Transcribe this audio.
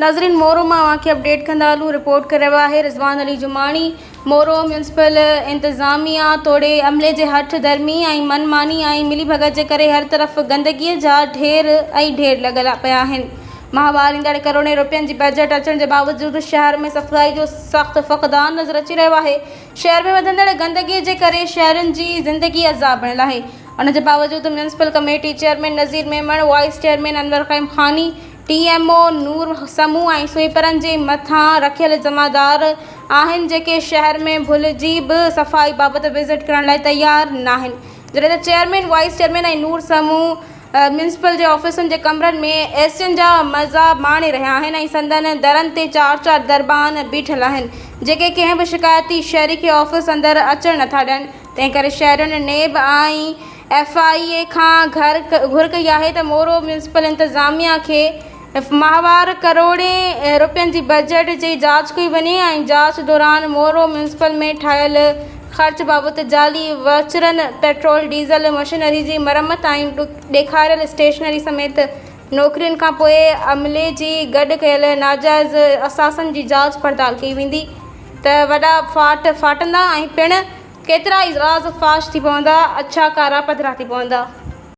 ناظرين مورو مان اوهان کي اپڊيٽ ڪندا هلون رپورٽ ڪري رهيو آهي رضوان علي جماڻي مورو ميونسپل انتظاميا توڙي عملي جي هٺ ڌرمي ۽ من ماني ۽ ملي ڀڳت جي ڪري هر طرف گندگي جا ڍير ۽ ڍير لڳل پيا آهن ماهوار ايندڙ ڪروڙين روپين جي بجيٽ اچڻ جي باوجود شهر ۾ صفائي جو سخت فقدان نظر اچي رهيو آهي شهر ۾ وڌندڙ گندگي جي ڪري شهرين جي زندگي عذاب بڻيل آهي ان جي باوجود municipal committee chairman Nazir Memon vice chairman Anwar Qaimkhani T M O Noor Samoon ۽ سوئيپرن جي مٿان رکيل ذميدار آهن جيڪي شهر ۾ ڀلجي به صفائي بابت وزٽ ڪرڻ لاء تيار ناهن جڏهن ته chairman vice chairman ۽ Noor Samoon municipal جي آفيسن جي ڪمرن ۾ اي سين جا مزا ماڻي رهيا آهن ۽ سندن درن تي چار چار دربان بيٺل آهن جيڪي ڪنهن به شڪايتي شهري کي آفيس اندر اچڻ نٿا ڏين تنهن ڪري شهرين نيب ۽ ايف I اي کان گهر ڪئي آهي ته مورو ميونسپل انتظاميا کي ماهوار ڪروڙين روپين جي بجيٽ جي جاچ ڪئي وڃي ۽ جاچ دوران مورو ميونسپل ۾ ٺاهيل خرچ بابت جعلي وچرن، پيٽرول ڊيزل مشينري جي مرمت ۽ ڏيکاريل اسٽيشنري سميت نوڪرين کانپوء عملي جي گڏ ڪيل ناجائز اثاثن جي جاچ پڙتال ڪئي ويندي ته وڏا ڦاٽ ڦاٽندا ۽ پڻ ڪيترائي راز فاش ٿي پوندا، اڇا ڪارا پڌرا ٿي پوندا.